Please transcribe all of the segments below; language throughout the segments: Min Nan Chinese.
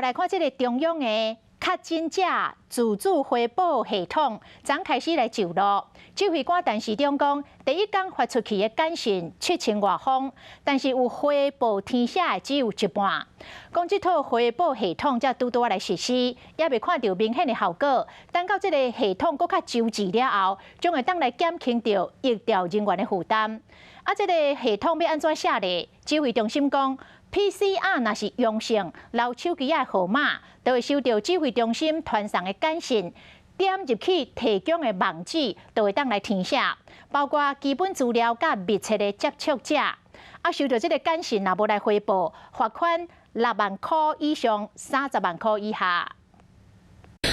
續來看這个中央的確診者自主回報系統，昨開始來上路。指揮官陳時中講，第一工發出去的簡訊7000外封，但是有回報填寫的只有一半。講這套回報系統才拄拄仔來實施，猶未看著明顯的效果。等到這个系統閣較周齊了後，將會當來減輕著疫調人員的負擔。啊，這个系統欲按怎設咧？指揮中心講，PCR 若是陽性，留手機仔號碼，就會收著指揮中心傳送的簡訊，點入去提供的網址，就會當來填寫，包括基本資料佮密切的接觸者。啊，收著這个簡訊若無來回報，罰款6萬箍以上30萬箍以下。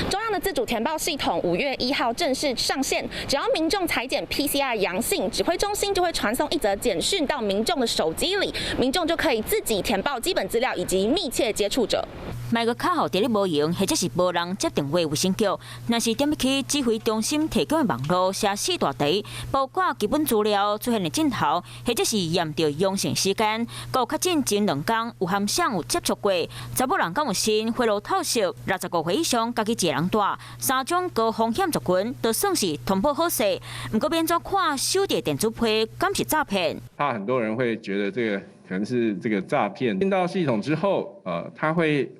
中央的自主填報系統5月1號正式上線，只要民眾採檢 PCR 陽性，指揮中心就會傳送一則簡訊到民眾的手機裡，民眾就可以自己填報基本資料以及密切接觸者。莫閣卡予佇咧無閒，或者是無人接電話衛生局，若是點入去指揮中心提供的網路，寫四大題，包括基本資料出現的症頭，或者是驗著陽性時間，閣確診前2工有和誰有接觸過，查某人敢有新血路透析，65歲以上家己一个人蹛，三種高風險族群都算是通報好勢。毋過欲按怎看收著電子批，敢是詐騙？怕很多人會覺得這個可能是這個詐騙。進到系統之後，他會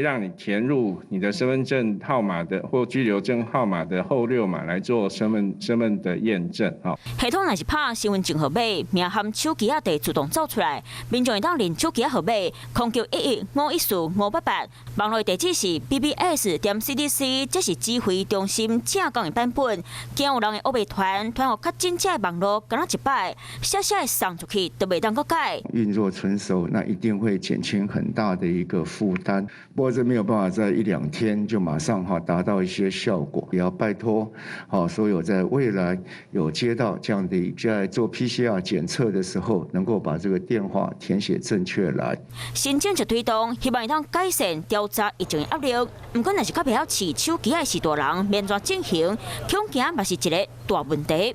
讓你填入你的身份證號碼的或居留證號碼的後六碼來做身份的驗證。哈，系統若是拍身份證號碼，名含手機仔就自動走出來，民眾會當認手機仔號碼，0911-514-588，網路地址是 bbs.cdc，這是指揮中心正港的版本。驚有人會烏白傳，傳予確診者的網路，敢若一擺，寫寫送出去，就袂當閣改。運作成熟，那一定會減輕很大的一個負擔。不過這沒有辦法在一兩天就馬上哈達到一些效果，也要拜託好所有在未來有接到這樣的在做 PCR 檢測的時候，能夠把這個電話填寫正確來。新政策推動，希望會當改善調查疫情的壓力。毋過，若是較袂曉飼手機的序大人，欲按怎進行，恐驚嘛是一个大問題。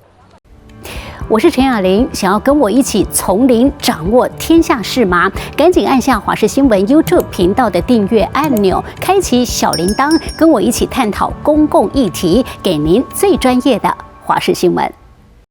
我是陳雅玲，想要跟我一起從零掌握天下事嗎？趕緊按下華視新聞 YouTube 頻道的訂閱按鈕，開啟小鈴鐺，跟我一起探討公共議題，給您最專業的華視新聞。